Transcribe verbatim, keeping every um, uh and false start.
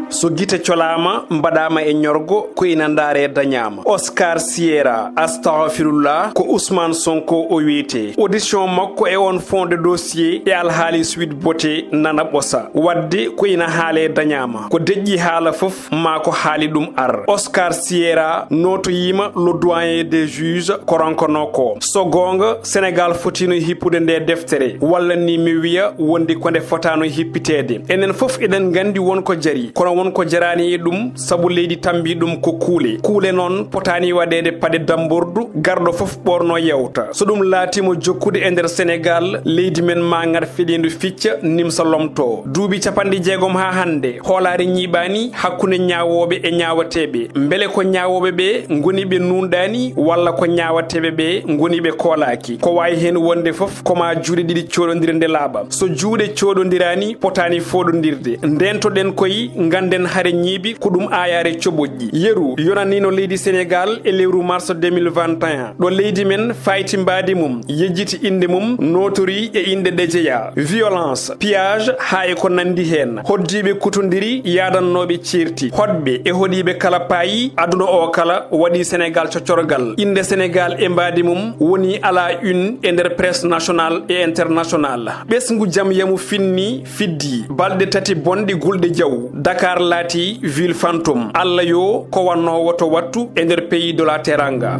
So gite colaama, mbaɗaama e ñorgo, ko ina ndaaree dañaama. Oscar Sierra, astahfirullah, ko Ousmane Sonko o wiyetee. Audition makko e on fond de dossier e alhaali Sweet Beauté nana ɓosa. Waɗde ko ina haalee dañaama. Ko deƴƴi haala fof, maa ko haali ɗum ar. Oscar Sierra nootoyiima le doyen des juges, ko ronkanoo ko. So goonga, Senegaal fotiino hippude nde deftere, walla ni mi wiya wonde ko nde fotaano hippiteede. Enen fof eɗen nganndi won ko jari, kono won ko jaraani e ɗum, sabu leydi tambi ɗum ko kuule. Kuule noon potaani waɗeede paɗe dammbordu, garɗo fof ɓoorno yewta. So ɗum laatiima jokkude e nder Senegaal, leydi men maa ngar feɗeendu ficca, nimsa lomtoo. Duuɓi capanɗe jeegom haa hannde, hoolaare ñiiɓaani hakkunde ñaawooɓe e ñaawateeɓe. Mbele ko ñaawooɓe ɓe ngoni ɓe nuunɗaani, walla ko ñaawateeɓe ɓe ngoni ɓe koolaaki? Ko waawi heen wonde fof, ko maa juuɗe ɗiɗi cooɗondira nde laaɓa. So juuɗe cooɗondiraani, potaani fooɗondirde. Ndeentoɗen koy, ngannden hare ñiiɓi ko ɗum aayaare coɓoƴƴi. Yeru yonaniino leydi Senegaal e lewru mars deux mille vingt et un, ɗo leydi men fayti mbaadi mum, yejjiti innde mum, nootori e inɗe ɗe jeyaa: violence, pillage, haa e ko nanndi heen. Hoɗdiiɓe kutondiri, yaadannooɓe ceerti. Hoɗɓe e hoɗiiɓe kala paayi, aduna o kala waɗi Senegaal coccorgal. Innde Senegaal e mbaadi mum woni à la une e nder presse nationale et internationale. Ɓesngu jam yamu finni, fiddi balɗe tati bonɗe gulɗe jaw. Dakar laati ville fantôme. Allah yo ko wannoowo to wattu e nder pays de la Teranga.